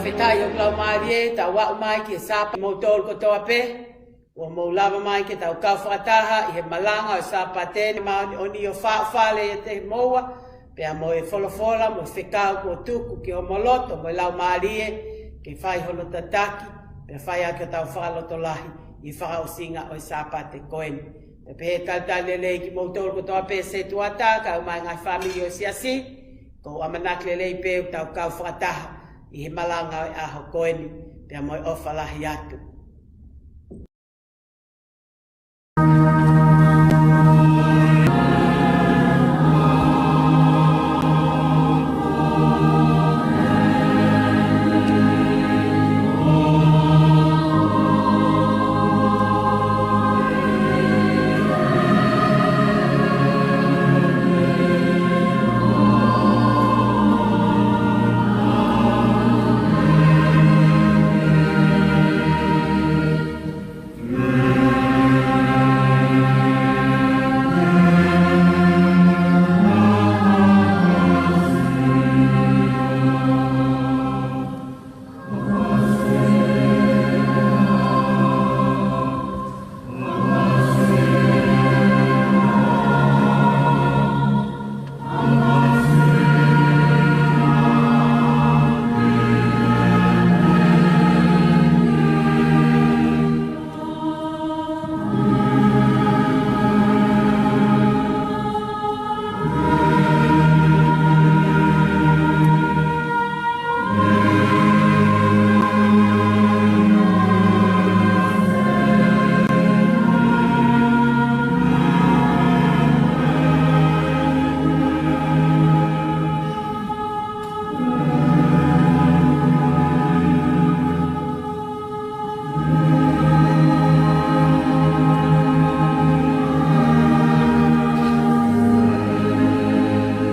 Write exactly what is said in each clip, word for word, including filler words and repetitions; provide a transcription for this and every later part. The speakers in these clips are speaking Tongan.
Fakafetaʻi hoku laumālie, tau aʻu mai ki he Sāpate kimoutolu kotoa pē. ʻOku mou lava mai ke tau kau fakataha ʻi he malanga ʻo e Sāpate ni, māʻoniʻoni ʻo faʻu fale ʻiate kimoua, pea mo e folofola mo e fekau kuo tuku ki homo loto mo e laumālie, ke fai hono tataki, pea fai ʻaki hotau fakalotolahi ʻi he fakaʻosinga ʻo e Sāpate ko eni. Pea pehē talitali lelei kimoutolu kotoa pē setuata, kae ʻumaʻā e ngaahi fāmili ʻo e siasi, ʻoku ou ʻamanaki lelei pē ʻoku tau kau fakataha ʻi he malanga ʻo e ʻaho ko eni, pea mo e ʻofa lahi atu.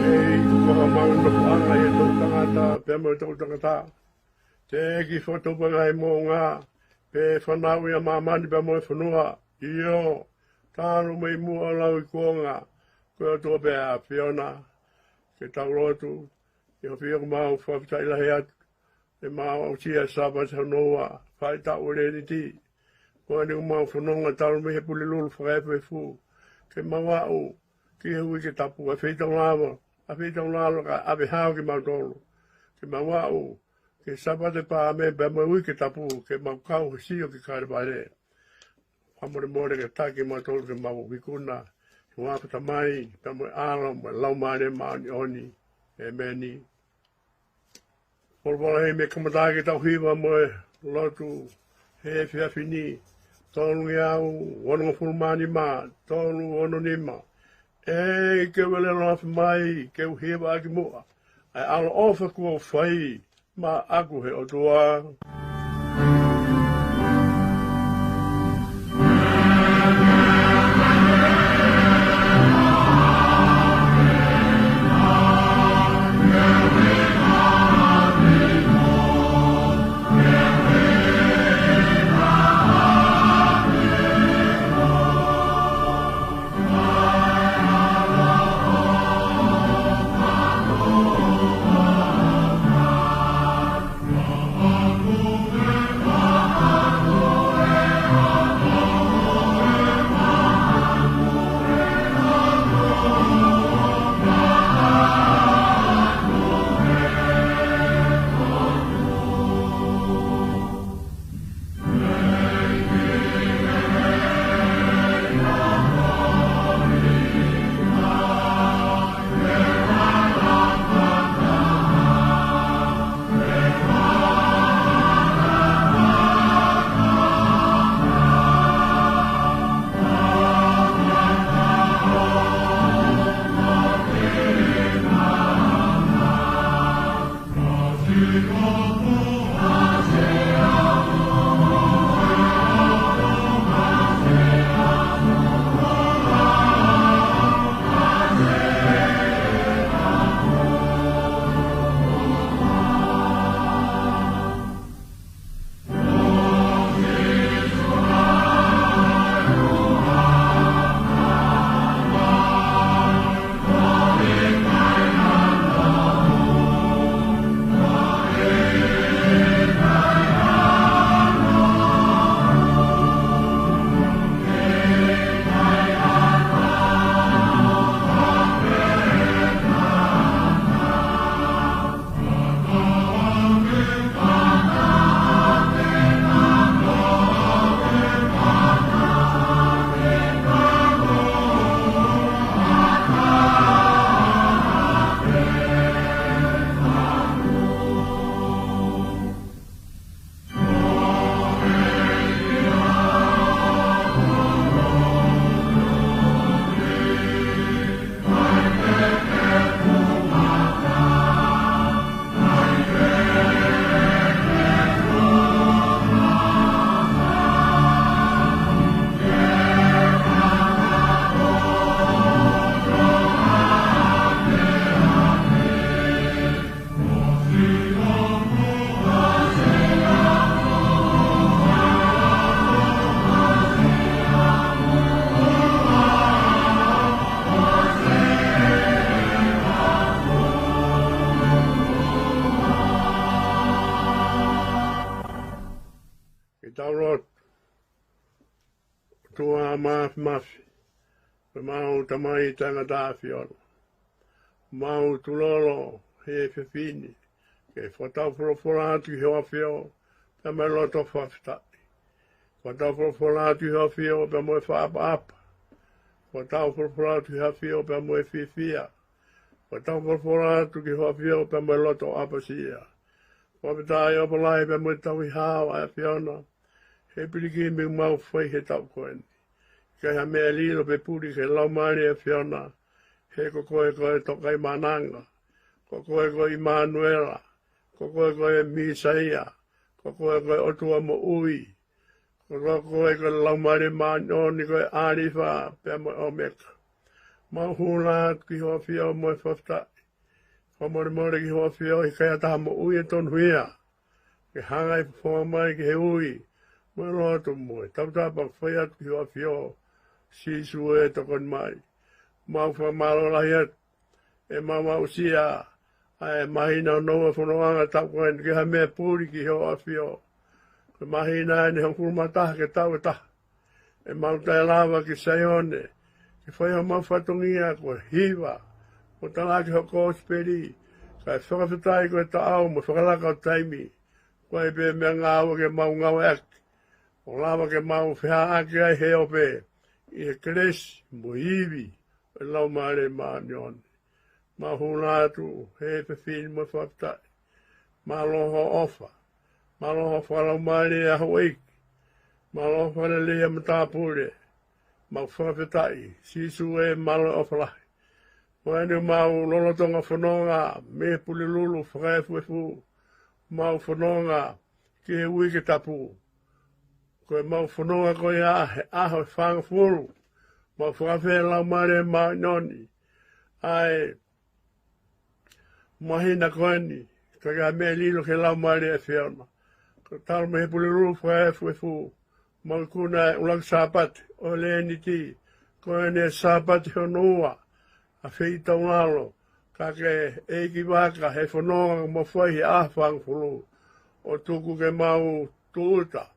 ʻEiki, ko homau nofoʻanga ʻi he toʻutangata pea mo e toʻutangata. Teʻeki fakatupu ʻa e ngaahi moʻunga, pe fanauʻi ʻa māmani pea mo e fonua. ʻIo, talu mei muʻa ʻo lauikuonga, ko e ʻOtua pē ʻa e ʻAfiona. Ke tau lotu. ʻIo, ʻoku mau fakafetaʻi lahi atu ʻi heʻemau aʻusia e Sāpate hono ua, fai taʻu ʻo e Leniti. Ko eni ʻoku mau fononga talu mei he Pulelulu fakaefuefu, ke mau aʻu ki he uike tapu, ʻa e feitau lava, ʻa e feitau lalo ka ʻave hao kimautolu. Ke mau aʻu ki he Sāpate Paame pea mo e uike tapu, ke mau kau he sio ki Kalevale. Fakamolemole ke taki kimautolu ke mau ikuna, he huafa ʻo e Tamai, pea mo e ʻAlo, mo e Laumālie Māʻoniʻoni. ʻEmeni. Folofola hei mei he kamata ke tau hiva mo e lotu he efiafi ni, tolungeau onongofulu mā nima, tolu ono nima. ʻEiki, ke u ʻelelo afe mai, ke u hiva ʻaki muʻa ʻa e ʻaloʻofa kuo fai maʻaku ʻe he ʻOtua. ʻOtua Māfimafi, ko ʻemau Tamai Taʻengata ʻAfiona, mau tulolo he efiafi ni ke fakatau folofola atu ki hoʻo ʻAfio pea mo e loto fakafetaʻi. Fakatau folofola atu ki hoʻo ʻAfio pea mo e fakaʻapaʻapa. Fakatau folofola atu ki hoʻo ʻAfio pea mo e fiefia. Fakatau folofola atu ki hoʻo ʻAfio pea mo e loto ʻapasia. Fakafetaʻi ʻofa lahi pea mo e tauhi hao ʻa e ʻAfiona he pilikimi ʻoku mau fai he taʻu ko eni. ʻIkai ha meʻa lilo pe puli ki he Laumālie ʻo e ʻAfiona, he ko koe ko e Tokaimaʻananga, ko koe ko ʻImanuela, ko koe ko e Mīsaia, ko koe ko e ʻOtua moʻui, ko koe ko e Laumālie Māʻoniʻoni, ko e ʻAlifa pea mo e ʻOmeka. Mau hū atu ki hoʻo ʻAfio mo e fakafetaʻi. Fakamolemole ki hoʻo ʻAfio he ʻikai ha taha moʻui ʻe tonuhia ke hanga ʻo fofonga mai ki he ui mo e lotu mo e tautapa ʻoku fai atu ki hoʻo ʻAfio. Sīsū ē, tokoni mai. Mau fakamālō lahi atu ʻemau aʻusia ʻa e māhina hono ua fononga taʻu ko eni, ʻikai ha meʻa puli ki hoʻo ʻAfio. Ko e māhina eni hongofulu mā taha ki he taʻu ʻe taha. ʻEmau toe lava ki Saione ke fai homau fatongia ko e hiva mo talaki hoʻo kosipeli, kae fakafetaʻi ko e taʻau mo e fakalaka ʻo e taimi. Ko e pē meʻangāue ke mau ngāueʻaki ʻo lava ke mau feʻaʻaki ai he ope ʻi he kelesi mo e ivi ʻo e Laumālie Māʻoniʻoni. Mau hū atu he efiafi ni mo e fakafetaʻi. Mālō hoʻo ʻofa. Mālō hoʻo fakalaumālie ʻa houʻeiki. Mālō hoʻo fakalelei ʻa matāpule. Mau fakafetaʻi. Sīsū ē, mālō e ʻofa lahi. Ko eni mau lolotonga fononga mei he Pulelulu fakaefuefu, mau fononga ki he Uike Tapu. Ko ʻemau fononga ko ia he ʻaho ʻe fāngofulu, mau fakafetaʻi Laumālie Māʻoniʻoni ʻa e māhina ko eni, ʻikai ha meʻa lilo ki he Laumālie ʻo e ʻAfiona. Ko e talu mei he Pulelulu fakaefuefu, mau ikuna e ʻuluaki Sāpate ʻo e Leniti, ko eni e Sāpate hono ua ʻa e feitaulalo, ka ke ʻeikivaka he fononga ʻoku mau fai he ʻaho ʻe fāngofulu, ʻo tuku ke mau tūʻuta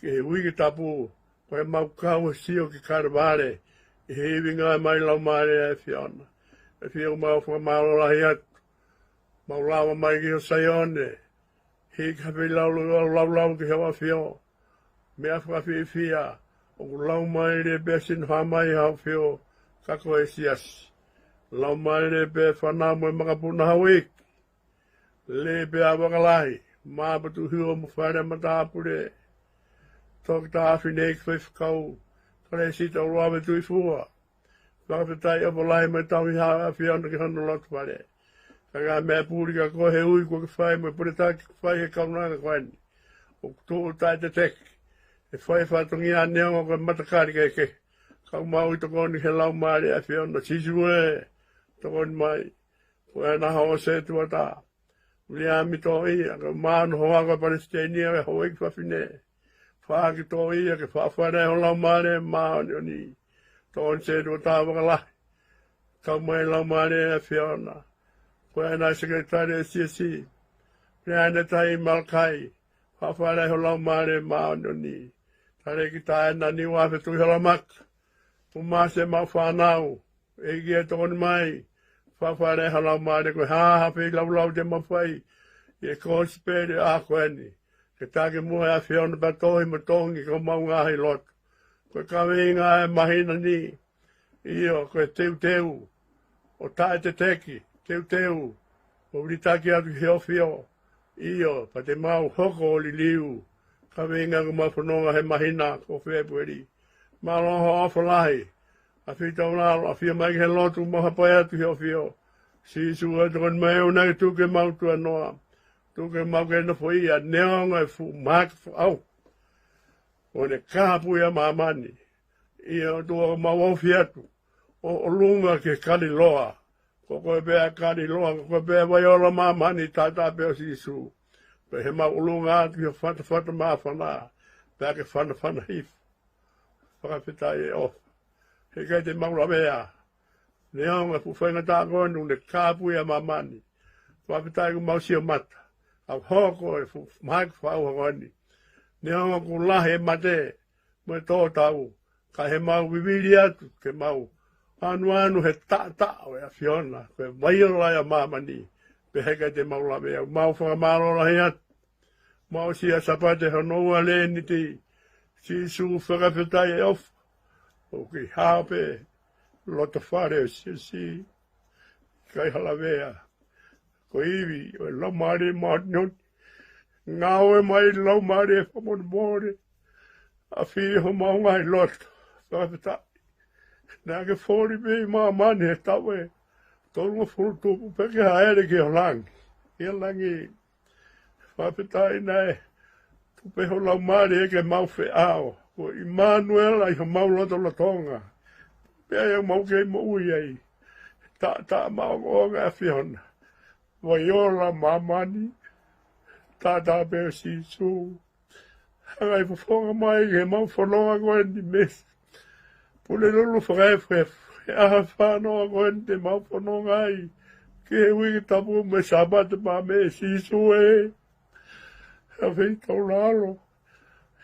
ki he Uike Tapu, ko ʻemau kau he sio ki Kalevale ʻi he ivi ngāue mai Laumālie ʻo e ʻAfiona. ʻAfio, mau fakamālō lahi atu. Mau lava mai ki hoʻo Saione, hiki ha feilaulau, laulau ki hoʻo ʻAfio. Meʻa fakafiefia, ʻoku laumālie pē sino hā mai hoʻo ʻAfio, ka ko e siasi. Laumālie pē fānau mo e makapuna houʻeiki. Lele pē ʻa Vakalahi, Māputu Hiva mo e fale matāpule. Toketā Afineiki Faifekau, Kalesita ʻUluave Tuʻifua. Fakafetaʻi ʻofa lahi mo e tauhi hao ʻa e ʻAfiona ki hono loto fale. ʻIkai ha meʻa puli kia koe he ui kuo ke fai mo e pule taki kuo ke fai he kaunanga ko eni. ʻOku tuʻu taʻeteteki he fai fatongia neongo ko e matakali kehekehe. Ka ʻoku mau ʻi tokoni he Laumālie ʻo e ʻAfiona. Sīsū ē, tokoni mai. Ko ena hoʻo setuata, Viliami Toʻia, ko e mānohoa ko e palesiteni ʻa e houʻeiki fafine. Faʻaki Toʻia, ke faʻa fale ho Laumālie Māʻoniʻoni. Tokoni setuata Vakalahi, kau mai Laumālie ʻo e ʻAfiona. Ko ena sekelitali ʻo e siasi, Leane Tai Malakai, faʻa fale ho Laumālie Māʻoniʻoni. Talēkita ena Niuafe Tuʻihalamaka, Pumase Maʻufānau, ʻEiki ē, tokoni mai. Faʻa fale ho Laumālie, ko e hā ha feilaulau te mau fai ʻi he kosipeli ʻo e ʻaho ko eni, ke taki muʻa ʻa e ʻAfiona pea tohi mo tongi ki homau ngaahi loto. Ko e kaveinga ʻo e māhina ni, ʻio, ko e teuteu ʻo taʻeteteki, teuteu ʻo vilitaki atu ki hoʻo ʻAfio. ʻIo, pea te mau hoko ʻo liliu. Kaveinga ʻoku mau fononga he māhina ko Fēpueli. Mālō hoʻo ʻofa lahi. ʻAfio taulalo, ʻafio mai ki he lotu, mau hapai atu ki hoʻo ʻAfio. Sīsū ē, tokoni mai, ʻoua naʻa ke tuku ke mau tuēnoa. Tuku ke mau kei nofoʻia, neongo e fuʻu mahaki fakaʻauha ʻoku ne kāpui ʻa māmani. ʻIo ʻOtua, mau ofi atu ʻo ʻolunga ki he kaliloa. Ko koe pē ʻa e kaliloa, ko koe pē ʻa e vai ʻo māmani, taʻataʻa pē ʻo Sīsū. Pea ke mau ʻolunga atu ki he fatafata māfana, pea ke fanafana hifo. Fakafetaʻi e ʻofa. He ʻikai te mau lavea, neongo e fuʻu faingataʻa ko eni ʻoku ne kāpui ʻa māmani. Fakafetaʻi kuo mau sio mata ʻo hoko e fuʻu mahaki fakaʻauha ko eni. Neongo kuo lahi e mate mo e tō tau, Ka ʻi heʻemau vivili atu, ke mau ʻanuʻanu he taʻataʻa ʻo e ʻAfiona, ko e vaiola ia ʻa māmani, pea ʻikai te mau lavea. Mau fakamālō lahi atu. Mau aʻusia Sāpate hono ua Leniti. Sīsū, fakafetaʻi e ʻofa ʻoku ke hā pē loto fale ʻo e siasi. ʻIkai ha lavea. Ko e ivi ʻo e Laumālie Māʻoniʻoni. Ngāue mai Laumālie fakamolemole. ʻAfio ʻi homau ngaahi loto. Fakafetaʻi. Naʻa ke foli pē ʻi māmani he taʻu ʻe tolungofulu tupu pea ke hāʻele ki ho langi. ʻI ho langi. Fakafetaʻi naʻe tuku pē ho Laumālie ke mau feʻao. Ko ʻImanuela ʻi homau lotolotonga. Pea ʻoku mau kei moʻui ai. Taʻataʻa maʻongoʻonga ʻa e ʻAfiona. Vaiola māmani. Taʻataʻa pē ʻo Sīsū. Hanga ʻo fofonga mai ke mau fononga ko eni mesi. Pule lulu fakaefuefu. He ʻaho fānoa ko eni te mau fononga ai. Ki he uike tapu mo e Sāpate Maama, Sīsū ē. ʻAfio ʻi taulalo.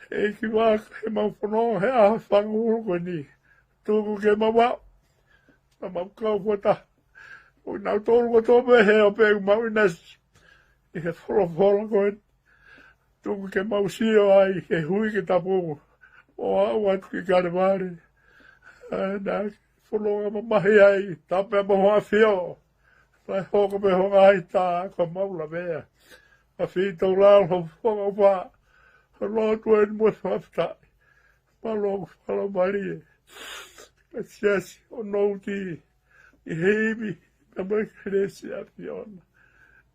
ʻEiki, vakai ʻemau fononga he ʻaho fāngofulu ko eni. Tuku ke mau aʻu. Naʻa mau kau fakataha. ʻOku nau tolu kotoa pē he ʻope ʻoku mau ʻinasi. ʻI he folofola ko eni. Tuku ke mau sio ai he uike tapu. ʻO aʻu atu ki Kalevale. ʻA ē naʻa ke fononga mamahi ai. Tapu pē mo ho ʻAfio. Naʻe hoko pē ho ngaahi tā ko mau lavea. ʻAfio ʻi taulalo ho fofonga ʻofa. Ho lotu eni mo e fakafetaʻi. Mālō ʻoku fakalaumālie ʻa e siasi ʻo Nouti ʻi he ivi pea mo e kelesi ʻa e ʻAfiona.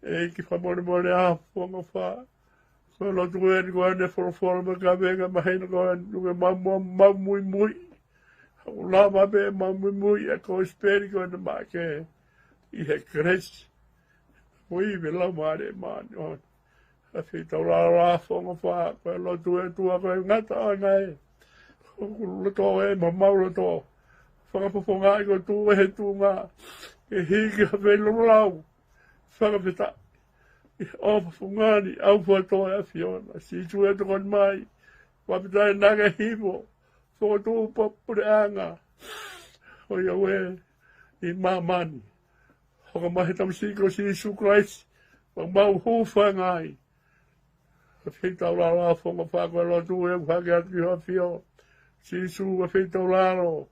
ʻEiki fakamolemole ʻa ho fofonga ʻofa. Ko e lotu ko eni ko eni folofola mo e kaveinga mahino ko eni tuku ke mau, mau, mau muimui. Haʻu lava pē mau muimui ʻa e kosipeli ko eni Maʻake ʻi he kelesi. Mo e ivi ʻa e Laumālie Māʻoniʻoni. ʻAfio ʻi taulalo ho fofonga ʻofa, ko e lotu ē ʻOtua ko e ngataʻanga ē. ʻOku loto ē mo homau loto. Fakafofongaʻi ko e tuʻu ē he tuʻunga. Ke hiki ha feilaulau. Fakafetaʻi. ʻI he ʻofa fungani, ʻaufuatō ʻa e ʻAfiona. Sīsū ē tokoni mai. Fakafetaʻi naʻa ke hifo. Fokotuʻu pē ho puleʻanga. ʻOiauē. ʻI māmani. Hoko mai he tamasiʻi ko Sīsū Kalaisi, ʻoku mau hūfanga ai. ʻAfio ʻi taulalo ho fofonga ʻofa, ko e lotu ē ʻoku hake atu ki ho ʻAfio. Sīsū, ʻafio ʻi taulalo,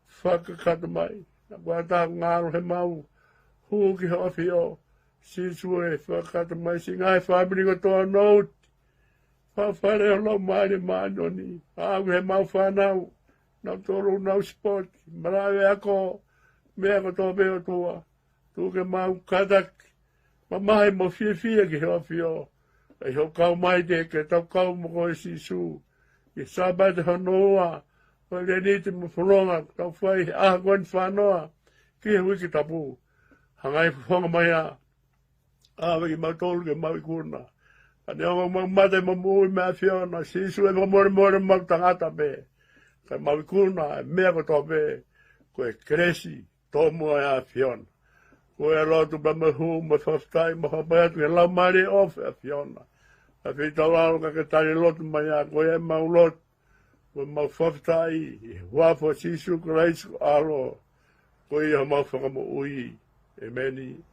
fakakakato mai. Naʻa kuo ʻatā ʻoku ngalo heʻemau hū ki ho ʻAfio. Sīsū ē, fakakakato mai siʻi ngaahi fāmili kotoa ʻo Nouti. Fakafale ho Laumālie Māʻoniʻoni. Aʻu ki heʻemau fānau. Nautolu ʻoku nau sipoti. Malaʻe ako. Meʻa kotoa pē ʻOtua. Tuku ke mau kātaki. Mamahi mo fiefia ki ho ʻAfio. ʻI hoʻo kau mai te ke tau kau mo koe Sīsū. ʻI he Sāpate hono ua ʻo e Leniti mo e fononga ʻoku tau fai he ʻaho ko eni fānoa. Ki he uike tapu. Hanga ʻo fofonga mai ā. ʻAve kimautolu ke mau ikuna. Ka neongo ʻemau mate mo moʻui mo e ʻAfiona, Sīsū ē, fakamolemole ʻemau tangata pē. Ka mau ikuna ʻa e meʻa kotoa pē, ko e kelesi, tōmua ʻa e ʻAfiona. Ko e lotu pea mo e hū mo e fakafetaʻi mo e hapai atu ki he Laumālie ʻofa ʻo e ʻAfiona. ʻAfio ʻi taulalo ka ke tali lotu mai ā, ko ia ʻemau lotu. Mo ʻemau fakafetaʻi, ʻi he huafa ʻo Sīsū Kalaisi ko ho ʻAlo, ko ia homau Fakamoʻui. ʻEmeni.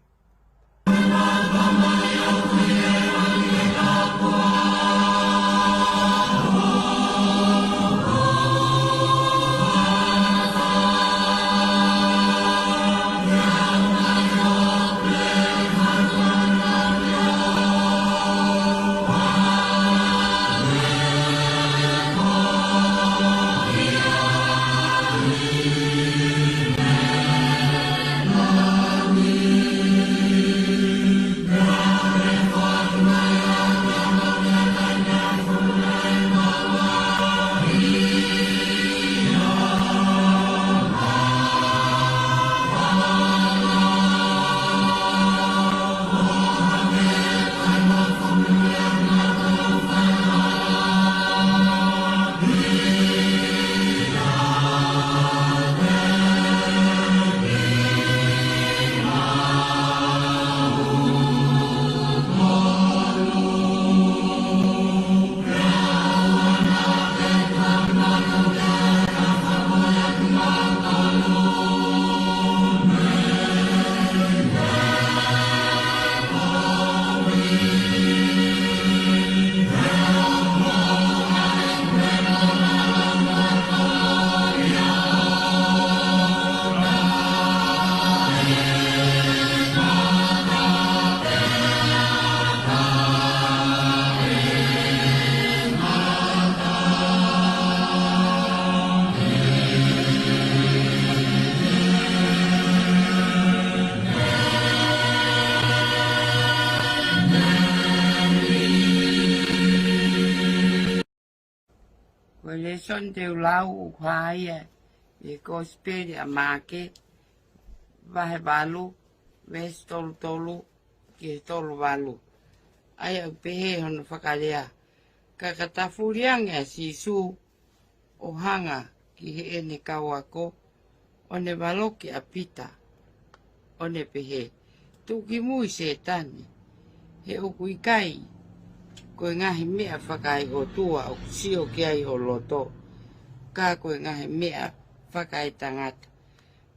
Lēsoni te u lau ʻoku hā ia ʻi he Kosipeli ʻa Maʻake, vahe valu, veesi tolu tolu ki he tolu valu. ʻA ia ʻoku pehē hono fakalea: Ka ka tafuli ange ʻa Sīsū ʻo hanga ki heʻene kau ako, ʻo ne valoki ʻa Pita, ʻo ne pehē, Tuʻu ki mui, Sētane, he ʻoku ʻikai ko e ngaahi meʻa fakaeʻotua ʻoku sio ki ai ho loto, ka ko e ngaahi meʻa fakaetangata.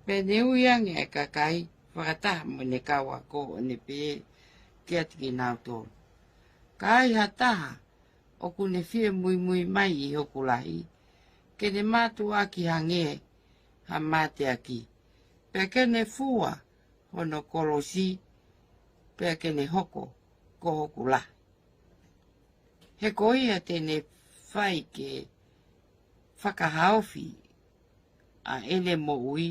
Pea ne ui ange ʻa e kakai fakataha mo ʻene kau ako, ʻo ne pehē kiate kinautolu, Ka ai ha taha ʻoku ne fie muimui mai ʻi hoku lahi, ke ne mātuʻaki hangē ha mateaki, pea ke ne fua hono kolosi, pea ke ne hoko ko hoku lahi. He ko ia te ne fai ke fakahaofi ʻa ʻene moʻui,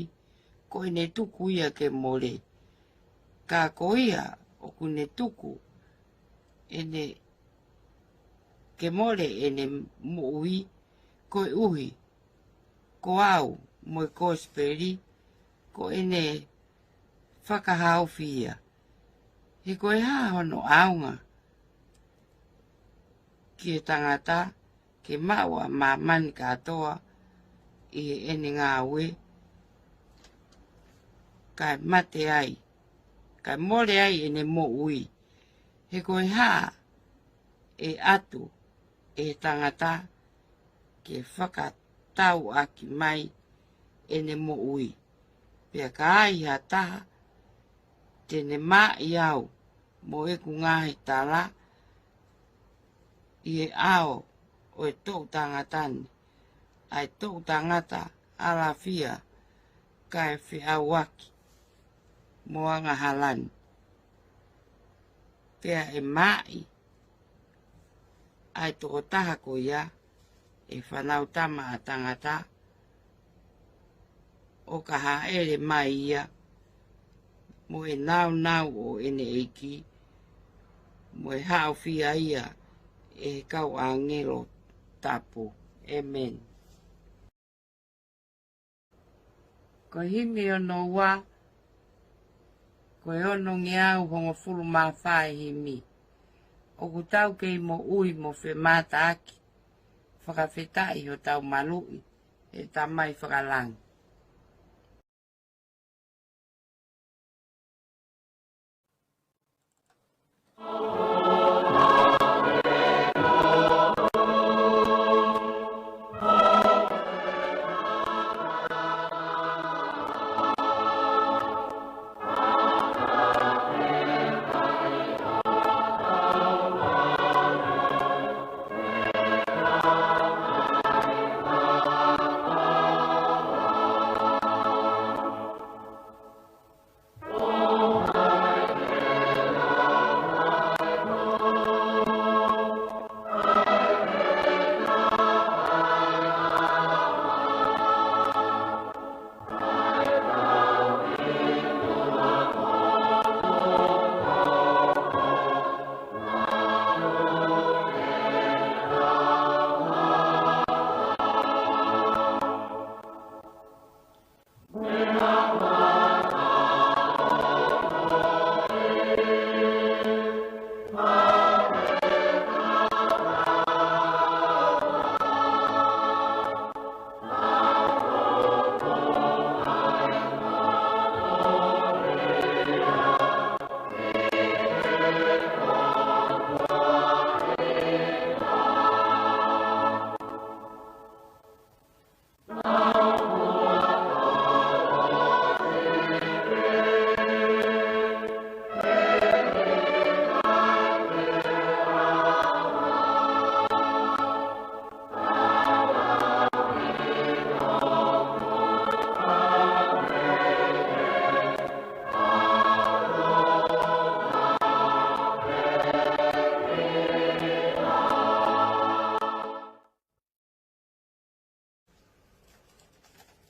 ko ʻene tuku ia ke mole. Ka ko ia ʻoku ne tuku ʻene, ke mole ʻene moʻui koeʻuhi ko au mo e Kosipeli, ko ʻene fakahaofi ia. He ko e hā hono ʻaonga ki he tangata ke maʻu ʻa māmani kātoa ʻi heʻene ngāue, kae mate ai, kae mole ai ʻene moʻui? He ko e hā ʻe ʻatu ʻe he tangata ke fakatauʻaki mai ʻene moʻui? Pea ka ai ha taha te ne maʻi au mo ʻeku ngaahi tala ʻi he ʻao ʻo e toʻu tangata ni, ʻa e toʻu tangata ʻalafia kae feʻauaki mo angahala ni, pea ʻe maʻi ʻa e tokotaha ko ia ʻe he Fānautama ʻa Tangata, ʻo ka hāʻele mai ia mo e nāunau ʻo ʻene ʻEiki, mo e haʻofia ia ʻe he kau ʻāngelo tapu. ʻĒmeni. Ko e himi hono ua, ko e onongeau hongofulu mā fā e himi. ʻOku tau kei moʻui mo femātaaki, fakafetaʻi hotau maluʻi, ʻe Tamai fakalangi.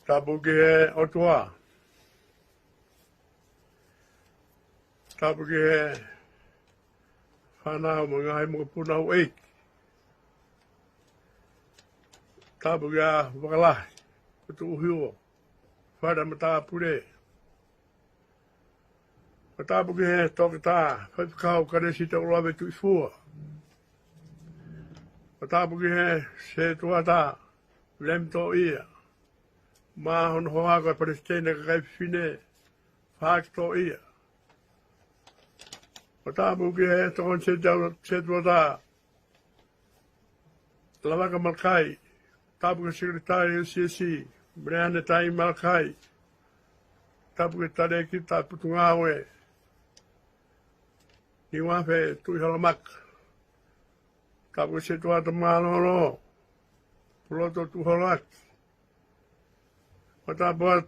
Tapu ki he ʻOtua. Tapu ki he fānau mo e ngaahi mokopuna ʻEiki. Tapu kia Vakalahi, ko Tuʻuhiuo, fale matāpule. Ko tapu ki he toketā, faifekau Kalesita ʻUluave Tuʻifua. Ko tapu ki he setuata, Vilemi Toʻia, mo hono hoa ko e palesiteni kakai fefine, Faki Toʻia. Ko tapu ki he tokoni setu-, setuata, Lavaka Malakai. Tapu ki he sekelitali ʻo e C S C, Meleane Tai Malakai. Tapu ki he talēkita Putungāue, Niuafe Tuʻihalamaka. Tapu ki he setuata mālōlō, Pulotu Tuʻihalamaka. Ko tapu atu,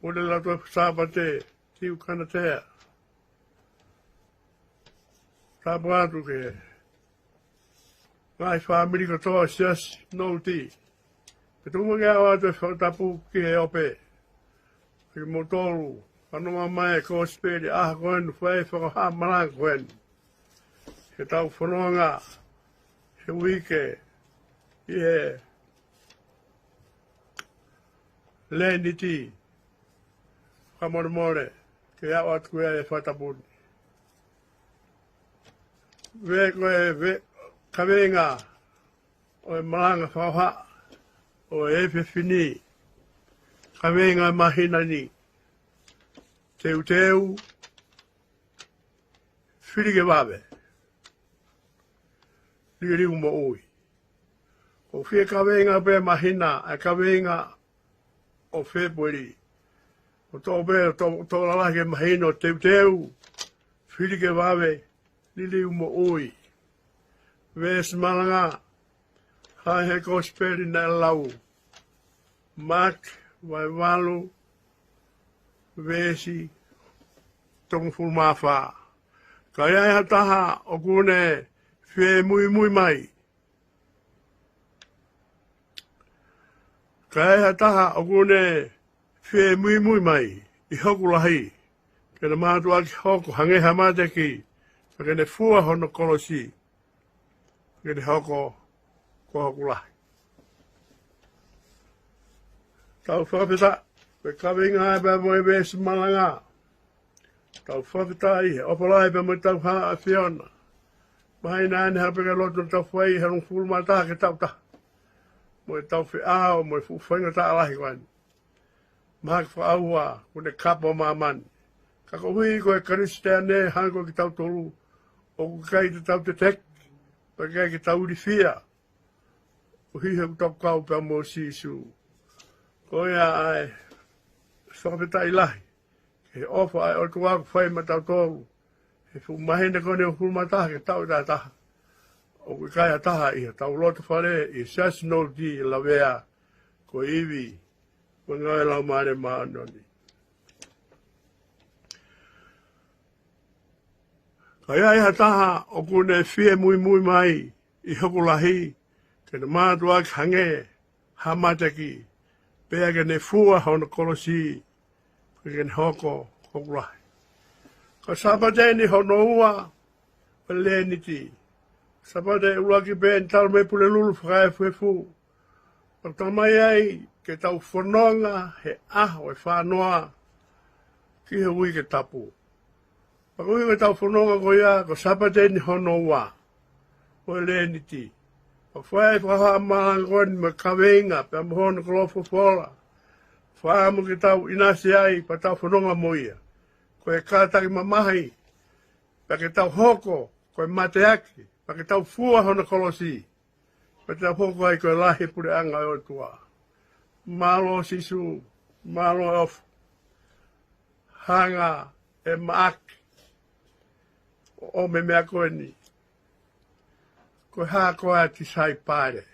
ʻUle Latu Sāpate, Tiu Kanatea. Tapu atu ki he ngaahi fāmili kotoa ʻo e Siasi Nouti. Pea tuku muʻa ke u ʻoatu e fakatapu ki he ope. Kimoutolu, fanongo mai e kosipeli ʻaho ko eni, fai e fakahā malanga ko eni. Ke tau fononga he uike ʻi he Leniti, fakamolemole ke u ʻoatu ʻa e fakatapu ni. Pea ko e, pea kaveinga ʻo e malanga fakahoha ʻo e efiafi ni, kaveinga ʻo e māhina ni: Teuteu, fili ke vave, liliu moʻui. ʻOku fie kaveinga pē māhina, ʻa e kaveinga ʻo Fēpueli. ʻOku toʻo pē, toʻo, toʻo lalahi ke mahino: teuteu, fili ke vave, liliu moʻui. Veesi malanga, hā he kosipeli naʻe lau. Maʻake vahe valu, veesi tolungofulu mā fā. Ka ʻi ai ha taha ʻoku ne fie muimui mai, ka ʻi ai ha taha ʻoku ne fie muimui mai ʻi hoku lahi, ke ne mātuʻaki hoko hangē ha mateaki, pea ke ne fua hono kolosi, ke ne hoko ko hoku lahi. Tau fakafetaʻi, ko e kaveinga pea mo e veesi malanga. Tau fakafetaʻi he ʻofa lahi pea mo e tauhi ʻa e ʻAfiona. Mahino ʻa e ʻaho ni, haʻu pē ke lotu ʻo tau fai he hongofulu mā taha ke tau taha, mo e tau feʻao mo e fuʻu faingataʻa lahi ko eni. Mahaki fakaʻauha kuo ne kapa ʻa māmani. Ka koeʻuhi ko e Kalisitiane hangē ko kitautolu, ʻoku ʻikai te tau teteki, pea ʻikai ke tau ilifia, ʻuhi he ʻoku tau kau pea mo Sīsū. Ko ia ai, fakafetaʻi lahi ki he ʻofa ʻa e ʻOtua kuo fai maʻatautolu he fuʻu māhina ko eni ʻe hongofulu mā taha ke tau taha taha. ʻOku ʻikai ha taha ʻi hotau lotofale, ʻi he Siasi Nouti, ʻe lavea ko e ivi mo e ngāue ʻa e Laumālie Māʻoniʻoni. Ka ʻi ai ha taha ʻoku ne fie muimui mai ʻi hoku lahi, ke ne mātuʻaki hangē ha mateaki, pea ke ne fua hono kolosi, pea ke ne hoko ko hoku lahi. Ko e Sāpate eni hono ua ʻo e Leniti. Sāpate ʻuluaki pē eni talu mei Pulelulu fakaefuefu. ʻOku talamai ai ke tau fononga he ʻaho ʻe fā noa ki he uike tapu. Pea ko e ʻuhi ko ʻetau fononga ko ia, ko e Sāpate eni hono ua ʻo e Leniti. Pea fai e fakahā malanga ko eni mo e kaveinga pea mo hono koloa folofola. Fakaʻamu ke tau ʻinasi ai pea tau fononga mo ia. Ko e kātaki mamahi, pea ke tau hoko ko e mateaki, pea ke tau fua hono kolosi, pea tau hoko ai ko e lahi e puleʻanga ʻo e ʻOtua. Mālō Sīsū, mālō e ʻofa. Hanga ʻe Maʻake ʻo ʻomi e meʻa ko eni: Ko e hā koā e tisaipale?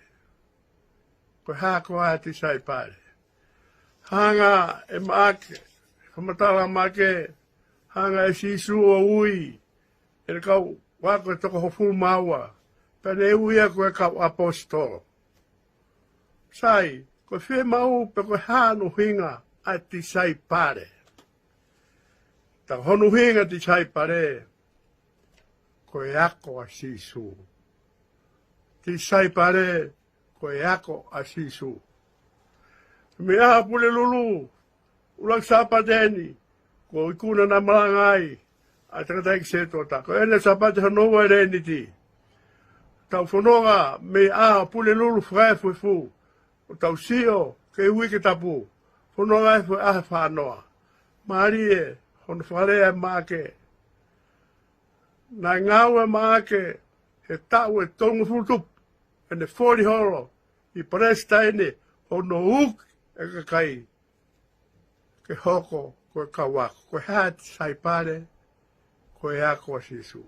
Ko e hā koā e tisaipale? Hanga ʻe Maʻake, fakamatala ʻa Maʻake, hanga ʻe Sīsū ʻo ui ʻene kau ako ʻe toko hongofulu mā ua, pea ne ui ia ko e kau ʻaposetolo. Sai, ko e fiemaʻu pe ko e hā hono ʻuhinga ʻa e tisaipale? Tā ko hono ʻuhinga tisaipale, ko e ako ʻa Sīsū. Tisaipale, ko e ako ʻa Sīsū. Mei he ʻaho Pulelulu, ʻuluaki Sāpate eni, ko e ikuna naʻe malanga ai ʻa e tangataʻeiki Sētuata. Ko eni Sāpate hono ua ʻo e Leniti. Tau fononga mei he ʻaho Pulelulu fakaefuefu, ʻo tau sio ki he Uike Tapu, fononga ai he ʻaho ʻe fāngofulu. Mālie hono fakalea ʻe Maʻake. Naʻe ngāue ʻa Maʻake he taʻu ʻe tolungofulu tupu ʻene foli holo ʻi Palesitaine hono uki e kakai ke hoko ko e kau ako. Ko e hā e tisaipale? Ko e ako ʻa Sīsū.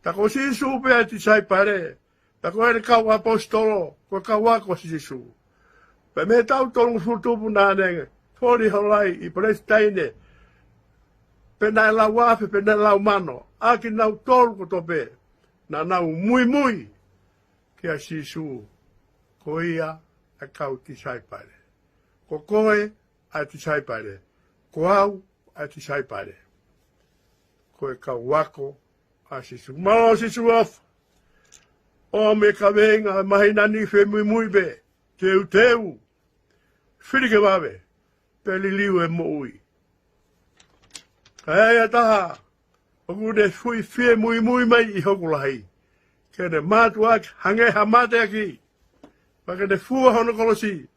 Tā ko Sīsū pē ʻa e tisaipale, tā ko ʻene kau ʻaposetolo ko e kau ako ʻa Sīsū. Pea mei he taʻu tolungofulu tupu naʻa ne foli holo ai ʻi Palesitaine, pe naʻe lau afe pe naʻe lau mano, ʻa kinautolu kotoa pē naʻa nau muimui kia Sīsū. Ko ia ʻa e kau tisaipale. Ko koe ʻa e tisaipale. Ko au ʻa e tisaipale. Ko e kau ako ʻa Sīsū. Mālō Sīsū ʻofa. ʻOmi e kaveinga ʻo e māhina ni, fie muimui pē, teuteu, fili ke vave, pea liliu e moʻui. Ka ʻi ai ha taha ʻoku ne fie muimui mai ʻi hoku lahi, ke ne mātuʻaki hangē ha mateaki, pea ke ne fua hono kolosi,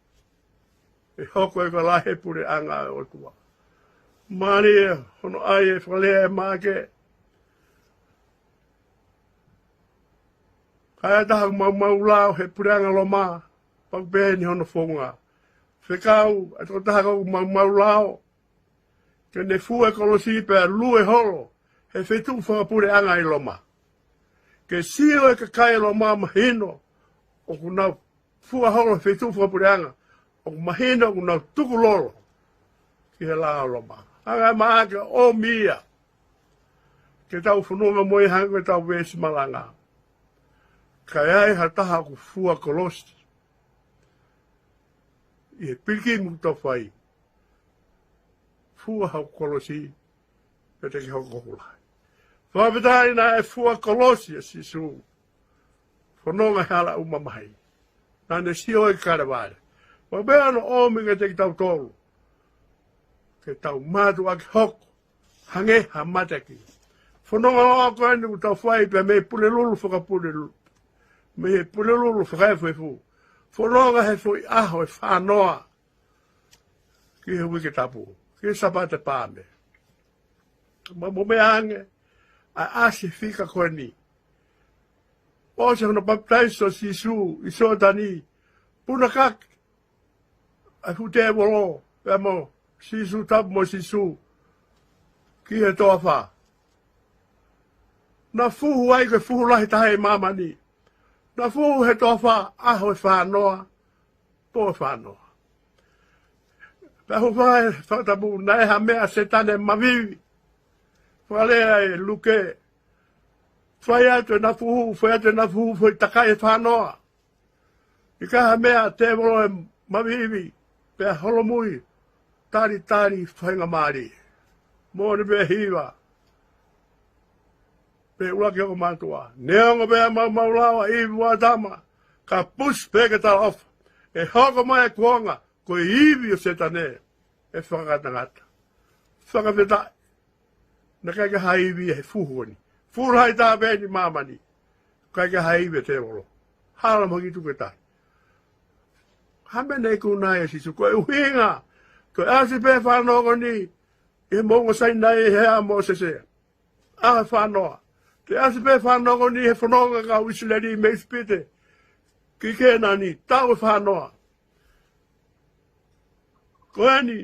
ʻe hoko ia ko e lahi ʻo e puleʻanga ʻo e ʻOtua. Mālie hono ʻai e fakalea ʻe Maʻake. Ka ʻi ai ha taha ʻoku maumau lao he puleʻanga Loma, pea ʻoku pehē ni hono founga: Fekau ʻa e tokotaha ʻoku maumau lao ke ne fua e kolosi pea lue holo he feituʻu fakapuleʻanga ʻi Loma, ke sio e kakai Loma mahino ʻoku nau fua holo he feituʻu fakapuleʻanga, ʻoku mahino ʻoku nau tukulolo ki he lao ʻo Loma. Hanga ʻe Maʻake ʻo ʻomi ia ke tau fononga mo ia, hangē ko ʻetau veesi malanga. Ka ʻi ai ha taha ʻoku fua kolosi ʻi he pilikimi ʻoku tau fai, fua hoku kolosi, pea te ke hoko ko hoku lahi. Fakafetaʻi naʻe fua kolosi ʻa Sīsū, fononga he hala ʻo e mamahi. Naʻa ne sio ki Kalevale. Pea pea hono ʻomi kiate kitautolu ke tau mātuʻaki hoko hangē ha mateaki. Fononga ʻo ako eni ʻoku tau fai pē mei he Pulelulu fakapulelulu, mei he Pulelulu fakaefuefu, fononga he foʻi ʻaho ʻe fāngofulu ki he Uike Tapu, ki he Sāpate Paame. Mo, mo meʻa ange ʻa e ʻasi e fika ko eni. ʻOsi hono papitaiso ʻa Sīsū ʻi Sioatani, punakaki ʻa e fuʻu tēvolo pea mo Sīsū, tapu mo Sīsū, ki he toafa. Naʻe fuhu ai ko e fuhu lahi taha ʻi māmani. Naʻe fuhu he toafa ʻaho ʻe fāngofulu, pō ʻe fāngofulu. Pea hūfanga he fakatapu, naʻe ʻi ai ha meʻa ʻa Sētane mavivi. Fakalea ʻe Luke: Fai atu ʻena fuhu, fai atu ʻena fuhu, foʻi takai ʻe fāngofulu. ʻIkai ha meʻa ʻa e tēvolo ʻe mavivi, pea holomui, talitali faingamālie. Moʻoni pē hiva pē ʻuluaki hoko mātuʻa. Neongo pē ʻa e maumau lao ʻa ʻIvi mo ʻĀtama, ka pusi pē ke talaʻofa, ʻe hoko mai e kuonga ko e ivi ʻo Sētane ʻe fakangatangata. Fakafetaʻi naʻe ʻikai ke ʻi ai ha ivi he fuhu ko eni. Fuhu lahi taha pē ʻi māmani, ʻikai ke ʻi ai ha ivi ʻa e tēvolo. Hala mo e hiki tuku ʻe tahi. Hā e meʻa naʻe ikuna ai ʻe Sīsū? Ko e ʻuhinga, ko e ʻasi pē fāngofulu ko eni ʻi he moʻunga Sainai he ʻao ʻo Mōsese, ʻaho ʻe fāngofulu. Ko e ʻasi pē fāngofulu ko eni he fononga ʻa e kau ʻIsileli mei ʻIsipite ki Kēnani, taʻu ʻe fāngofulu. Ko eni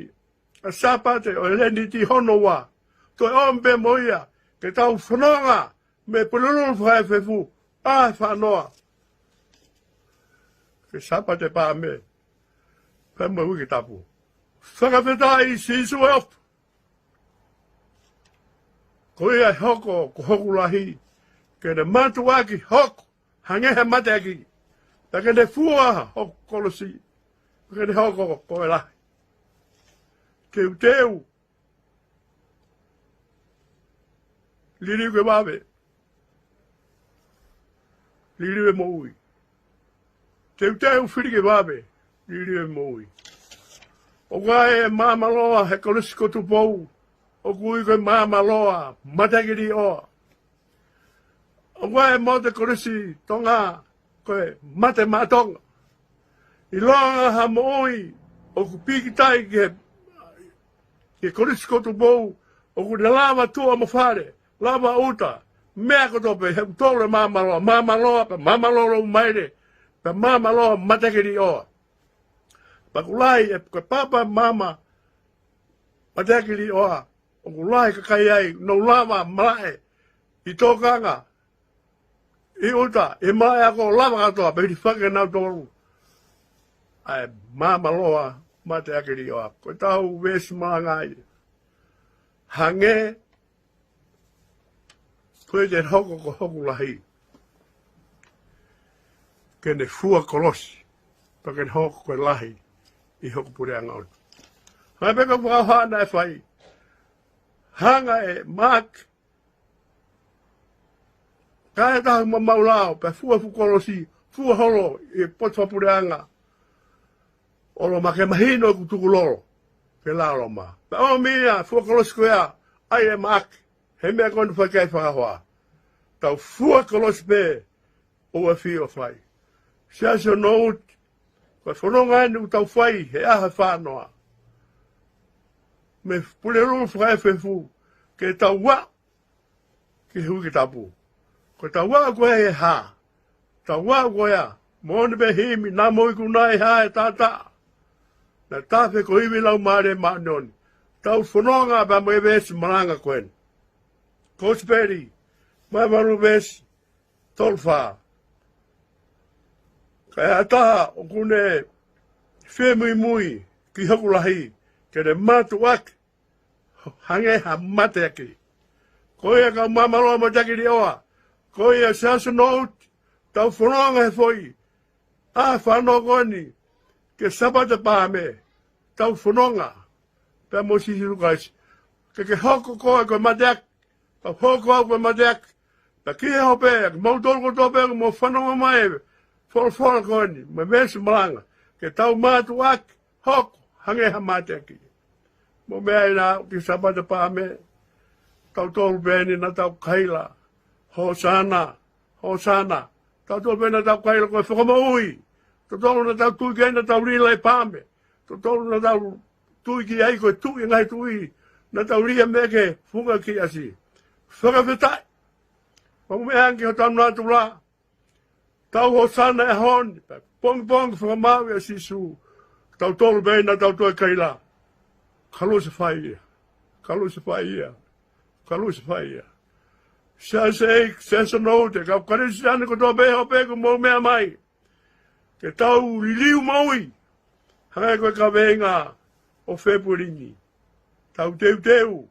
ʻa e Sāpate ʻo e Leniti hono ua, toe ʻomi pē mo ia ke tau fononga mei he Pulelulu fakaefuefu, ʻaho ʻe fāngofulu, ki he Sāpate Paame pea mo e Uike Tapu. Fakafetaʻi Sīsū ʻofa. Ko ia ʻe hoko ko hoku lahi, ke ne mātuʻaki hoko hangē ha mateaki, pea ke ne fua hoku kolosi, pea ke ne hoko ko e lahi. Teuteu, liliu ke vave, liliu e moʻui. Teuteu fili ke vave, liliu e moʻui. ʻOku ʻi ai e maama loa he Kolisi ko Tupou, ʻoku ui ko e maama loa mateaki liʻoa. ʻOku ʻi ai e Mote Kolisi Tonga, ko e mate maʻa Tonga. ʻIlonga ha moʻui ʻoku pīkitai ki he, ki he Kolisi ko Tupou, ʻoku ne lava tuʻa mo fale, lava ʻuta, meʻa kotoa pē, he ʻoku tolu e maama loa, maama loa, pea maama loa lou maile, pea maama loa mateaki liʻoa. Pea ʻoku lahi e, ko e papa maama mateaki liʻoa, ʻoku lahi e kakai ai, nau lava malaʻe ʻi tōkanga, ʻi ʻuta, ʻi malaʻe ako, lava kātoa, pea hilifaki kinautolu ʻa e maama loa mateaki liʻoa. Ko ʻetau veesi malanga ia. Hangē ko ia te ne hoko ko hoku lahi, ke ne fua kolosi, pea ke ne hoko ko e lahi ʻi hoku puleʻanga ʻOtua. Hangē pē ko e fakahā naʻe fai. Hanga ʻe Maake, kae taha maumau lao, pea fua fuʻu kolosi, fua holo ʻi he potu fakapuleʻanga ʻo Loma ke mahino ʻoku tukulolo ke lao Loma. Pea ʻomi ia, fua kolosi ko ia, ʻai ʻe Maake, he meʻa ko eni fai ki ai e fakahoa. Tau fua kolosi pē, ʻoua ʻe fie ʻo fai. Siasi ʻo Nouti, ko e fononga eni ʻoku tau fai he ʻaho ʻe fā noa. Mei Pulelulu fakaefuefu, ke tau aʻu ki he Uike Tapu. Ko ʻetau aʻu ko ē he hā? Tau aʻu ko ia, moʻoni pē himi, naʻa mo ikuna ʻi he hā ʻe taʻataʻa, naʻe tafe ko e ivi ʻo e Laumālie Māʻoniʻoni. Tau fononga pea mo e veesi malanga ko eni. Kosipeli, Maʻake valu veesi tolu fā. Ka ʻi ai ha taha ʻoku ne fie muimui ki hoku lahi, ke ne mātuʻaki hangē ha mateaki. Ko ia kau maama loa mateaki liʻoa. Ko ia Siasi ʻo Nouti, tau fononga he foʻi ʻaho ʻe fā noa ko eni ki he Sāpate Paame. Tau fononga pea mo Sīsū Kalaisi. Ke ke hoko koe ko e mateaki, pea hoko au ko e mateaki. Pea ki he hope, kimautolu kotoa pē ʻoku mou fanongo mai e folofola ko eni, mo e veesi malanga, ke tau mātuʻaki hoko hangē ha mateaki. Mou meaʻi naʻa aʻu ki he Sāpate Paame, tautolu pē eni naʻa tau kaila, Hōsana, Hōsana. Tautolu pē naʻa tau kaila ko e Fakamoʻui. Tautolu naʻa tau tui ki ai naʻa tau lila ʻi paame. Tautolu naʻa tau tui ki ai ko e Tuʻi ʻo e ngaahi tuʻi. Naʻa tau lea mai ki he funga ʻo e ʻasi. Fakafetaʻi. Mou meaʻi ange ki hotau natula. Tau Hōsana he ʻaho ni, pea pongipongi fakamaau ʻia Sīsū. Tautolu pē naʻa tau toe kaila, Kalusefai ia. Kalusefai ia. Kalusefai ia. Siasi ʻEiki, Siasi ʻo Nouti, kau Kalisitiane kotoa pē he hope ʻoku mou meʻa mai, ke tau liliu moʻui. Hangē ko e kaveinga ʻo Fēpueli ni. Tau teuteu,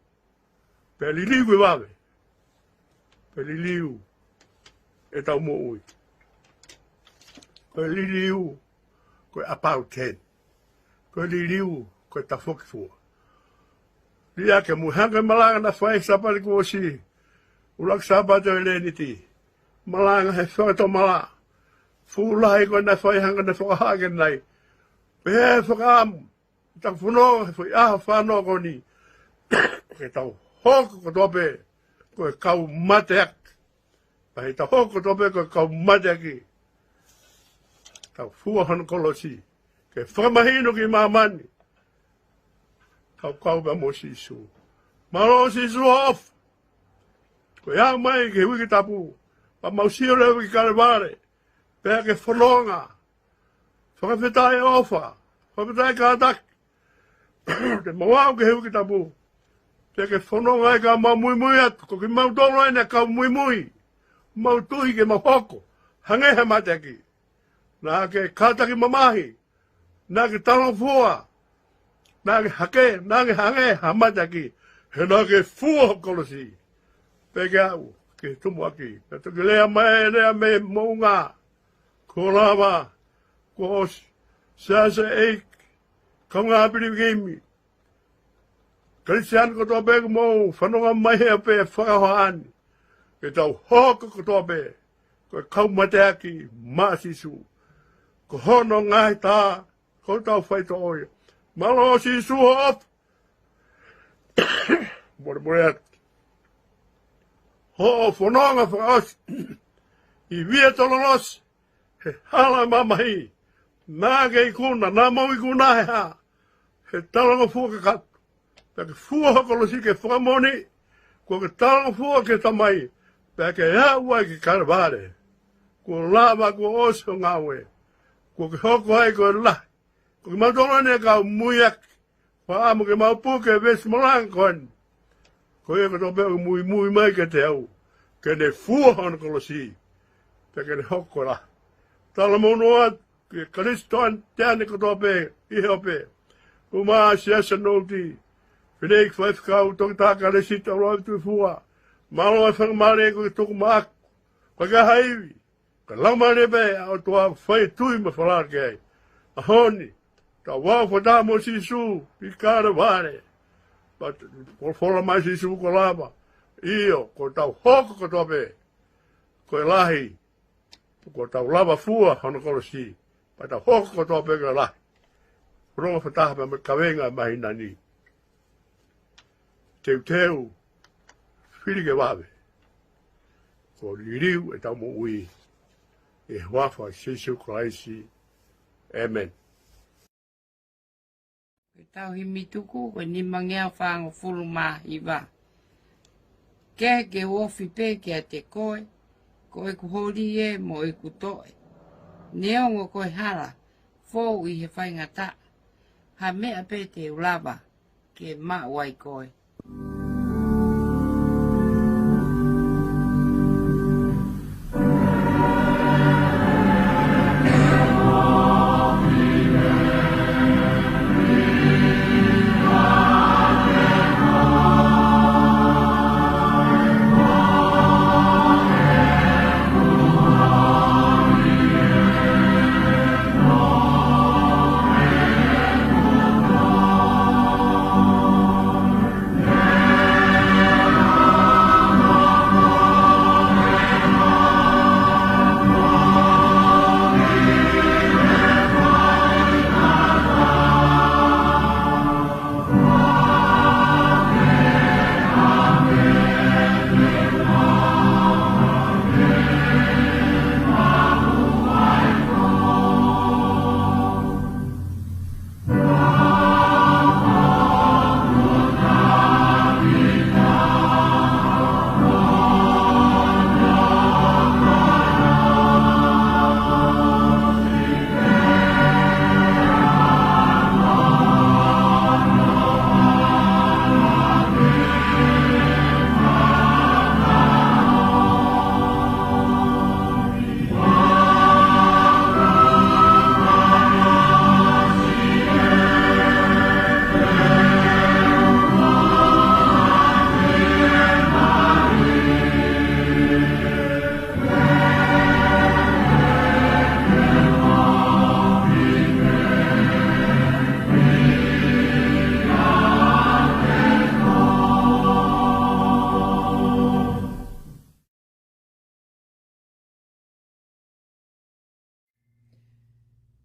pea liliu ke vave, pea liliu ʻetau moʻui. Ko e liliu, ko e about ten. Ko e liliu, ko e tafoki fua. Liʻaki muʻa, hangē ko e malanga naʻe fai he Sāpate kuo ʻosi, ʻuluaki Sāpate ʻo e Leniti. Malanga he fakatomala. Fuʻu lahi ko ē naʻe fai, hangē naʻe fakahā ki ai. Pea fakaʻamu, ʻetau fononga he foʻi ʻaho ʻe fā noa ko eni, ke tau hoko kotoa pē ko e kau mateaki. Pea ʻi heʻetau hoko kotoa pē ko e kau mateaki, tau fua hono kolosi ke fakamahino ki māmani, tau kau pē mo Sīsū. Mālō Sīsū ʻofa. Ko e aʻu mai ki he Uike Tapu, pea mau sio leva ki Kalevale, pea ke fononga. Fakafetaʻi ʻofa, fakafetaʻi kātaki. Te mau aʻu ki he Uike Tapu, te ke fononga ai ka mau muimui atu, ko kimautolu eni ʻa e kau muimui. Mau tui ke mau hoko hangē ha mateaki. Naʻa ke kātaki mamahi, naʻa ke talangofua, naʻa ke hake, naʻa ke hangē ha mateaki, he naʻa ke fua ho kolosi. Pea ke aʻu ki he tumuʻaki. Pea toki lea mai, lea mai moʻunga. Kuo lava, kuo ʻosi. Siasi ʻEiki, kaungā pilikimi, Kalisitiane kotoa pē ʻoku mou fanongo mai he hope fakahoa ni, ke tau hoko kotoa pē ko e kau mateaki maʻa Sīsū. Ko hono ngaahi tā, ko hotau faitoʻo ia. Mālō Sīsū hoʻo ʻofa. Molemole atu. Hoʻo fononga fakaʻosi. ʻI Via Dolorosa, he hala mamahi. Naʻa ke ikuna, naʻa mau ikuna he hā. He talangofua kakato. Pea ke fua ho kolosi ke fakamoʻoni, kuo ke talangofua ki he Tamai, pea ke aʻu ai ki Kalevale. Kuo lava, kuo ʻosi hoʻo ngāue. Kuo ke hoko ai ko e lahi. Ko kimautolu eni ʻa e kau muiaki. Fakaʻamu ke mau puke veesi malanga ko eni. Ko ia kotoa pē ʻoku muimui mai kiate au, ke ne fua hono kolosi, pea ke ne hoko ko e lahi. Talamonū atu ki he Kalisitiane kotoa pē ʻi he ope. Umaʻā Siasi Nouti, fineʻeiki faifekau, Toketā Kalesita ʻUluafi Tuʻifua, mālō e faingamālie kuo ke tuku maʻaku, ko e kaha ivi, ka lau mālie pē ʻa e ʻOtua fai tui mo falala ki ai. ʻAho ni, tau aʻu fakataha mo Sīsū ki Kalevale. Pea folofola mai Sīsū kuo lava. ʻIo, ko hotau hoko kotoa pē ko e lahi. Kuo tau lava fua hono kolosi, pea tau hoko kotoa pē ko e lahi. Fononga fakataha pē mo e kaveinga ʻo e māhina ni. Teuteu, fili ke vave. Kuo liliu ʻetau moʻui. ʻI he huafa ʻo Sīsū Kalaisi. ʻĒmeni. Ko ʻetau himi tuku, ko e nimangeau fāngofulu mā hiva. Ke ke ofi pē kiate koe, ko ʻeku holi ē mo ʻeku toʻe. Neongo ko e hala, fou ʻi he faingataʻa. Ha meʻa pē te u lava, ke maʻu ai koe.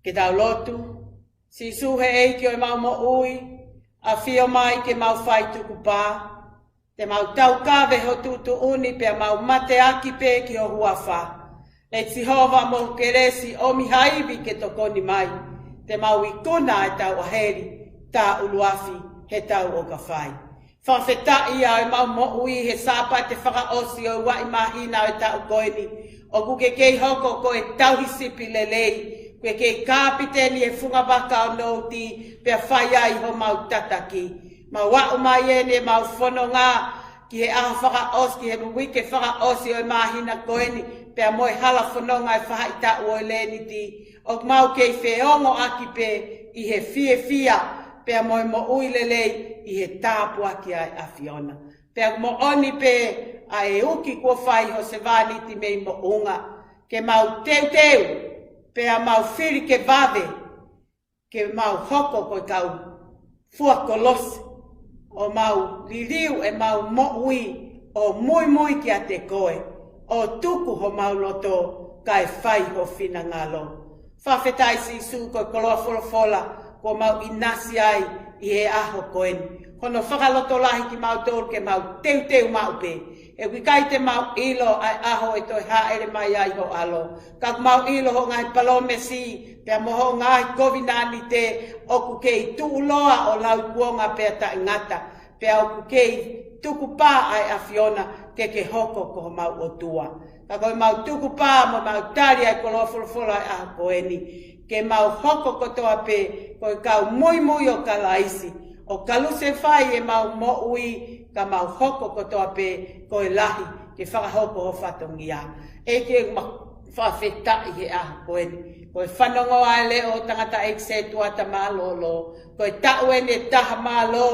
Ke tau lotu. Sīsū he ʻEiki ʻo ʻemau moʻui, ʻafio mai ke mau fai tukupā. Te mau taukave ho tuʻutuʻuni pea mau mateaki pē ki ho huafa. ʻE Sihova, mo ho kelesi ʻomi ha ivi ke tokoni mai. Te mau ikuna ʻetau ʻaheli, tā ʻuluafi, he tau ʻoka fai. Fakafetaʻi ʻa ʻemau moʻui he Sāpate fakaʻosi ʻo e uaʻi māhina ʻo e taʻu ko eni. ʻOku ke kei hoko ko e tauhi sipi lelei. Kuo ke kei kapiteni he funga vaka ʻo Nouti, pea fai ai homau tataki. Mau aʻu mai eni ʻemau fononga ki he ʻaho fakaʻosi, ki he uike fakaʻosi ʻo e māhina ko eni, pea mo e hala fononga ʻo e faʻahitaʻu ʻo e Leniti. ʻOku mau kei feongoʻaki pē ʻi he fiefia, pea mo e moʻui lelei ʻi he tāpuaki ʻa e ʻAfiona. Pea moʻoni pē ʻa e uki kuo fai ho sevāniti mei moʻunga. Ke mau teuteu, pea mau fili ke vave, ke mau hoko ko e kau fua kolosi, ʻo mau liliu ʻemau moʻui, ʻo muimui kiate koe, ʻo tuku homau loto, kae fai ho finangalo. Fakafetaʻi Sīsū ko e koloa folofola kuo mau ʻinasi ai ʻi he ʻaho ko eni. Hono fakalotolahi kimautolu ke mau teuteu maʻu pē. He ʻoku ʻikai te mau ʻilo ʻa e ʻaho ʻe toe hāʻele mai ai ho ʻAlo. Ka ʻoku mau ʻilo hoʻo ngaahi palōmesi, pea mo hoʻo ngaahi kovinānite ʻoku kei tuʻuloa ʻo lauikuonga pea taʻengata. Pea ʻoku kei tukupā ʻa e ʻAfiona ke ke hoko ko homau ʻOtua. Ka ko ʻemau tukupā mo ʻemau tali ʻa e koloa folofola ʻa e ʻaho ko eni, ke mau hoko kotoa pē ko e kau muimui ʻo Kalaisi, ʻo kalusefai ʻemau moʻui, ka mau hoko kotoa pē ko e lahi ke fakahoko ho fatongia. ʻEiki, ʻoku mau fakafetaʻi he ʻaho ko eni. Ko e fanongo ʻa e leʻo ʻo e tangataʻeiki sētuata mālōlō. Ko e taʻu eni ʻe taha mālō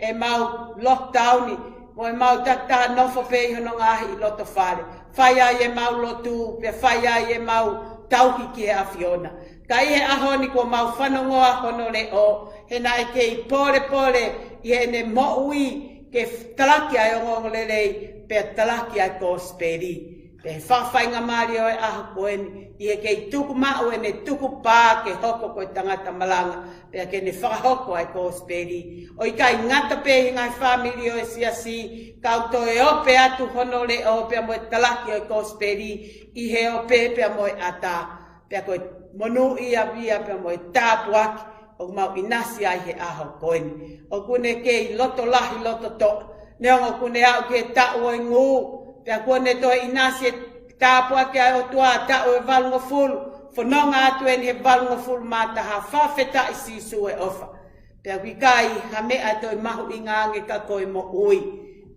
ʻemau lockdown, mo ʻemau takitaha nofo pē ʻi hono ngaahi ʻi loto fale. Fai ai ʻemau lotu, pea fai ai ʻemau tauhi ki he ʻAfiona. Ka ʻi he ʻaho ni kuo mau fanongoa hono leʻo, he naʻe kei polepole ʻi heʻene moʻui ke talaki ʻa e ongoongolelei, pea talaki ʻa e kosipeli. Pea ʻi he faʻahinga mālie ʻo e ʻaho ko eni, ʻi he kei tuku maʻu ʻene tukupā ke hoko ko e tangata malanga, pea ke ne fakahoko ʻa e kosipeli. ʻO ʻikai ngata pē ʻi he ngaahi fāmili ʻo e siasi, ka ʻoku toe ope atu hono leʻo pea mo e talaki ʻo e kosipeli ʻi he ope pea mo e ʻata. Pea ko e monūʻia ia pea mo e tāpuaki ʻoku mau ʻinasi ai he ʻaho ko eni. ʻOku ne kei loto lahi loto toʻa. Neongo ʻoku ne aʻu ki he taʻu ʻo e ngū, pea kuo ne toe ʻinasi e tāpuaki ʻa e ʻOtua, taʻu ʻe valungofulu, fononga atu eni he valungofulu mā taha. Fakafetaʻi Sīsū e ʻofa. Pea ʻoku ʻikai ha meʻa toe mahuʻinga ange ka ko e moʻui.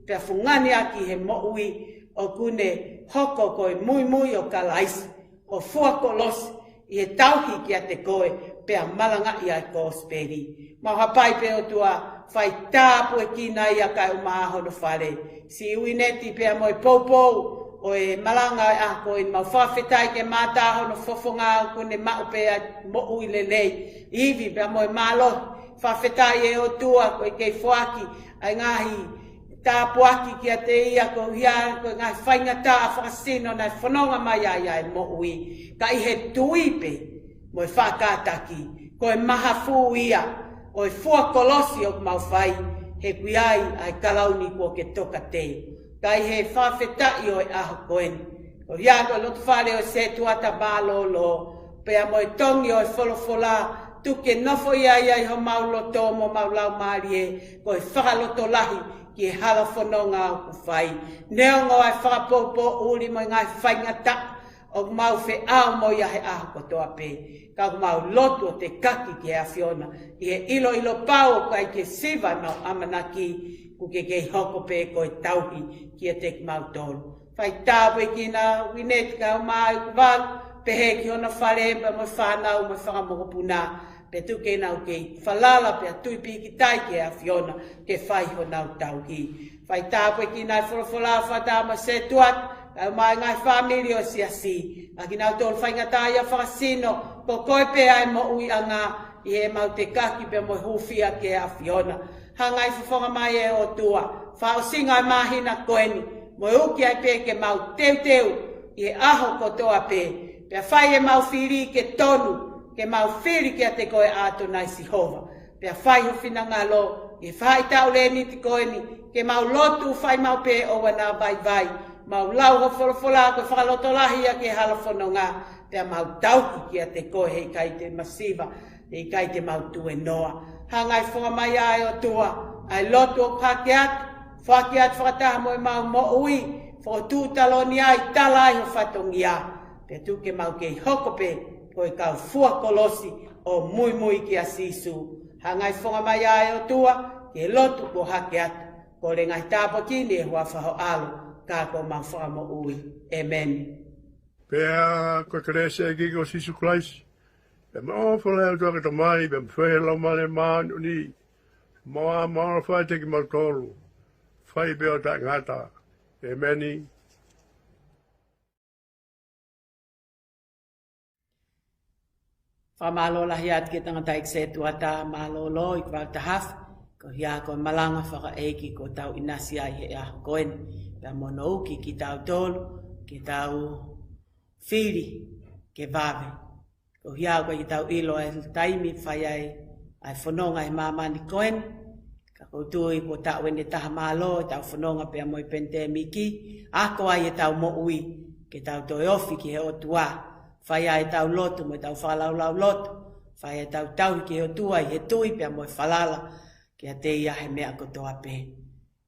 Pea fungani ʻaki he moʻui ʻoku ne hoko ko e muimui ʻo Kalaisi, ʻo fua kolosi ʻi he tauhi kiate koe, pea malangaʻi ʻa e kosipeli. Mau hapai pē ʻOtua, fai tāpuekina ia kae ʻumaʻā hono fale. Siʻi Uineti pea mo e poupou ʻo e malanga ʻo e ʻaho ko eni, mau fakafetaʻi ke mātā hono fofonga ʻoku ne maʻu pē ʻa e moʻui lelei, ivi pea mo e mālohi. Fakafetaʻi e ʻOtua ko e kei foaki ʻa e ngaahi tāpuaki kiate ia koeʻuhi ko e ngaahi faingataʻa fakasino naʻe fononga mai ai ʻa e moʻui. Ka ʻi he tui pē mo e faʻa kātaki, ko e mahafu ia ʻo e fua kolosi ʻoku mau fai, he ʻoku ʻi ai ʻa e kalauni kuo ke tokatē. Ka ʻi he fakafetaʻi ʻo e ʻaho ko eni, koeʻuhi ko e loto fale ʻo e sētuata mālōlō, pea mo e tongi ʻo e folofola, tuku ke nofo ia ia ʻi homau loto mo homau laumālie, ko e fakalotolahi ki he hala fononga ʻoku fai. Neongo ʻa e fakapoupou ʻuli mo e ngaahi faingataʻa ʻoku mau feʻao mo ia he ʻaho kotoa pē. Ka ʻoku mau lotu ʻo tekaki ki he ʻAfiona, ʻi he ʻiloʻilo pau ʻoku ʻikai ke siva ʻemau ʻamanaki, ʻoku ke kei hoko pē ko e tauhi kiate kimautolu. Fai tāpuekina Uineti kae ʻumaʻā ʻEiki Valu, pehē ki hono fale pea mo e fānau mo e fanga mokopuna. Pea tuku ke nau kei falala pea tui pīkitai ki he ʻAfiona ke fai honau tauhi. Fai tāpuekina e folofola, fata mo e sētuata, kae ʻumaʻā e ngaahi fāmili ʻo e siasi. ʻA kinautolu faingataʻaʻia fakasino, ko koe pē ʻa e moʻuiʻanga, ʻi heʻemau tekaki pea mo e hūfia ki he ʻAfiona. Hangai fofonga mai e ʻOtua, fakaʻosinga e māhina ko eni, mo e uki ai pē ke mau teuteu ʻi he ʻaho kotoa pē, pea fai ʻemau fili ke tonu, ke mau fili kiate koe ʻAtonai Sihova. Pea fai ho finangalo ʻi he faʻahitaʻu lēniti ko eni, ke mau lotu fai maʻu pē ʻo ʻoua naʻa vaivai, mau lau ho folofola ko e fakalotolahi ia ki he hala fononga, pea mau tauhi kiate koe he ʻikai te masiva, he ʻikai te mau tuēnoa. Hangai fofonga mai ā e ʻOtua, ʻa e lotu ʻoku hake atu, foaki atu fakataha mo ʻemau moʻui, fokotuʻu taloni ai, tala ai ho fatongia. Pea tuku ke mau kei hoko pē ko e kau fua kolosi ʻo muimui kia Sīsū. Hangai fofonga mai ā e ʻOtua, ki he lotu kuo hake atu. Kole ngaahi tāpuaki ni ʻi he huafa ho ʻAlo, ka ko homau Fakamoʻui. ʻĒmeni. Pea ko e kelesi ʻa e ʻEiki ko Sīsū Kalaisi, pea mo e ʻofa ʻa e ʻOtua ko e Tamai, pea mo e feohi ʻa e Laumālie Māʻoniʻoni, mo e ʻaloʻofa kiate kimautolu, fai pē ʻo taʻengata. ʻĒmeni. Fakamālō lahi atu ki he tangataʻeiki sētuata mālōlō ʻEiki Valu Tahafe, koeʻuhi ko e malanga fakaʻeiki kuo tau ʻinasi ai he ʻaho ko eni. Pea mo hono uki kitautolu ke tau fili ke vave. Ko ia ko e tau ʻilo ʻa e taimi fai ai ʻa e fononga he māmani ko eni. Ka ʻoku ou tui kuo taʻu ʻeni ʻe taha mālō ʻetau fononga pea mo e penitēmiki. Ako ai ʻetau moʻui ke tau toe ofi ki he ʻOtua. Fai ai ʻetau lotu mo ʻetau fakalaulauloto. Fai ai ʻetau tauhi ki he ʻOtua ʻi he tui pea mo e falala kiate ia he meʻa kotoa pē.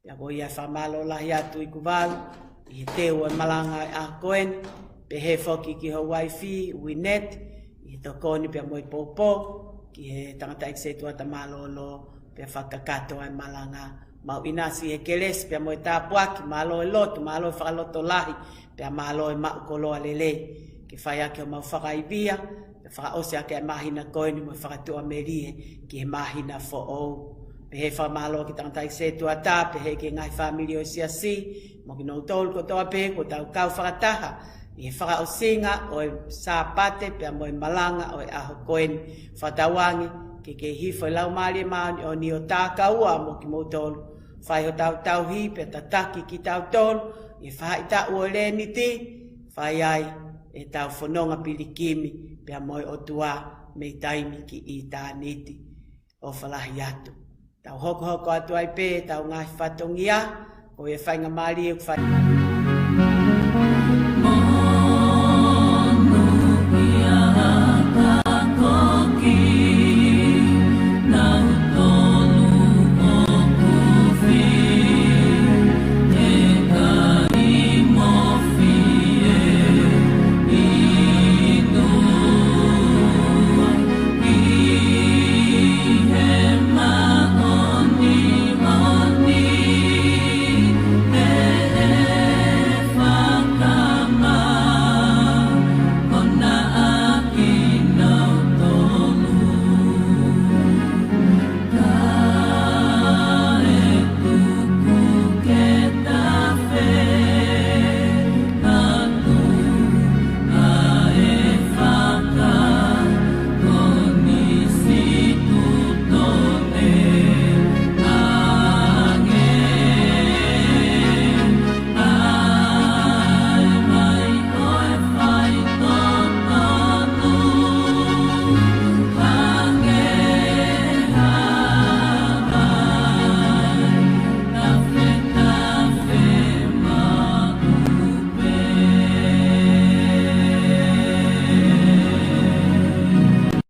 Pea ko ia e fakamālō lahi atu ʻi Kuvalu ʻi he teu ʻo e malanga ʻo e ʻaho ko eni. Pehē foki ki ho uaifi, Uineti, ʻi he tokoni pea mo e poupou ki he tangataʻeiki setuata mālōlō, pea fakakakato ʻa e malanga. Mau ʻinasi he kelesi pea mo e tāpuaki, mālō e lotu, mālō e fakalotolahi, pea mālō e maʻu koloa lelei. Ke fai ʻaki homau fakaivia, pea fakaʻosi ʻaki ʻa e māhina ko eni mo e fakatuʻamelie ki he māhina foʻou. Pehē fakamālō ki he tangataʻeiki setuata, pehē ki he ngaahi fāmili ʻo e siasi, mo kinautolu kotoa pē kuo tau kau fakataha ʻi he fakaʻosinga ʻo e Sāpate pea mo e malanga ʻo e ʻaho ko eni. Fakatauange ke ke hifo e Laumālie Māʻoniʻoni ʻo tā kaua mo kimoutolu. Fai hotau tauhi pea tataki kitautolu ʻi he faʻahitaʻu ʻo e Leniti. Fai ai ʻetau fononga pilikimi pea mo e ʻOtua mei taimi ki ʻitāniti. ʻOfa lahi atu. Tau hokohoko atu ai pē ʻetau ngaahi fatongia, ko e faingamālie ʻoku fai.